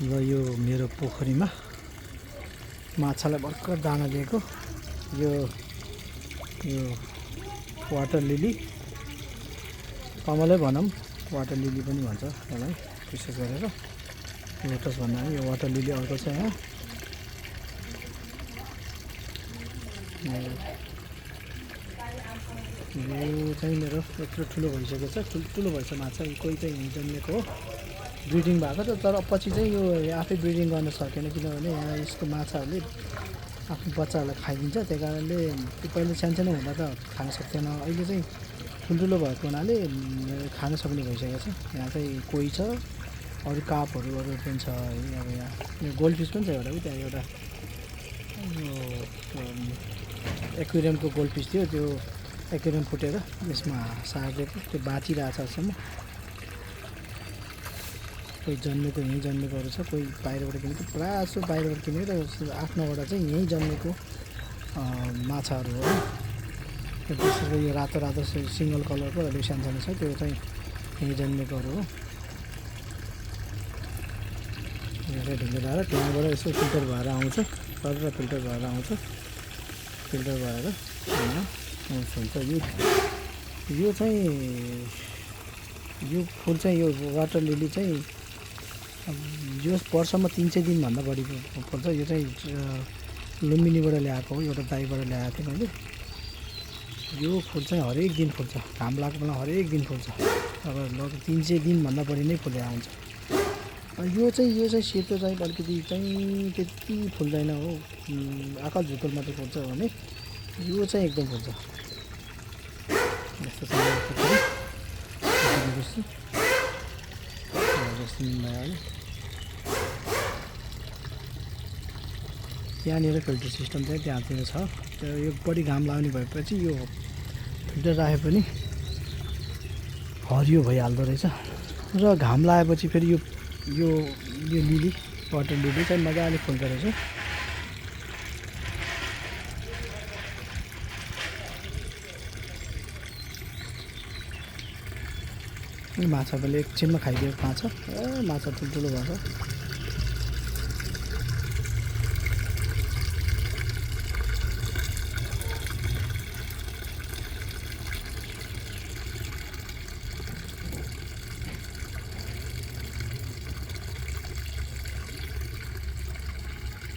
ल यो मेरो पोखरीमा माछालाई भर्खर दाना दिएको यो यो वाटर लिली कमलै भनौँ वाटर लिली पनि भन्छ यसलाई विशेष गरेर लोटस भन्दा यो वाटर लिली अर्को छ यहाँ यो चाहिँ मेरो यत्रो ठुलो भइसकेको छ ठुल्ठुलो भएछ माछा कोही चाहिँ यहीँ जन्मेको हो ब्रिडिङ भएको छ तर पछि चाहिँ यो आफै ब्रिडिङ गर्न सकेन किनभने यहाँ यसको माछाहरूले आफ्नो बच्चाहरूलाई खाइदिन्छ त्यही कारणले पहिले सानसानो हुँदा त खान सक्थेन अहिले चाहिँ ठुल्ठुलो भएको हुनाले खान सक्ने भइसकेको छ यहाँ चाहिँ कोही छ अरू कापहरू अरू पनि छ है अब यहाँ यो गोल्ड फिस पनि छ एउटा त्यहाँ एउटा एक्वेरियमको गोल्ड फिस थियो त्यो एक्वेरियम फुटेर यसमा सारिदिएको त्यो बाँचिरहेछ अहिलेसम्म कोही जन्मेको यहीँ जन्मेकोहरू छ कोही बाहिरबाट किनेको प्रायः जस्तो बाहिरबाट किनेको त 8-9वटा चाहिँ यहीँ जन्मेको माछाहरू हो विशेष गरी यो रातो रातो सिङ्गल कलरको अलिक सानो छ त्यो चाहिँ यहीँ जन्मेकोहरू हो ढुङ्गा धारा त्यहाँबाट यसो फिल्टर भएर आउँछ तर फिल्टर भएर आउँछ फिल्टर भएर हुन्छ यो चाहिँ यो फुल चाहिँ यो वाटर लिली चाहिँ यो वर्षमा 300 दिनभन्दा बढी फुल्छ यो चाहिँ लुम्बिनीबाट ल्याएको हो एउटा दाईबाट ल्याएको थिएँ मैले यो फुल चाहिँ हरेक दिन फुल्छ घाम लागेको बेला हरेक दिन फुल्छ अब लगभग 300 दिनभन्दा बढी नै फुलेर आउँछ यो चाहिँ सेतो चाहिँ अलिकति चाहिँ त्यति फुल्दैन हो आकाश झुकल मात्रै फुल्छ भने यो चाहिँ एकदम फुल्छ यस्तो चाहिँ त्यहाँनिर फिल्टर सिस्टम चाहिँ त्यहाँतिर छ यो बढी घाम लाग्ने भएपछि यो फिल्टर राखे पनि हरियो भइहाल्दो रहेछ र घाम लागेपछि फेरि यो लिली वाटर लिली चाहिँ मजाले फुल्दो रहेछ माछा पनि एकछिनमा खाइदिएको माछा ठुल्ठुलो भएको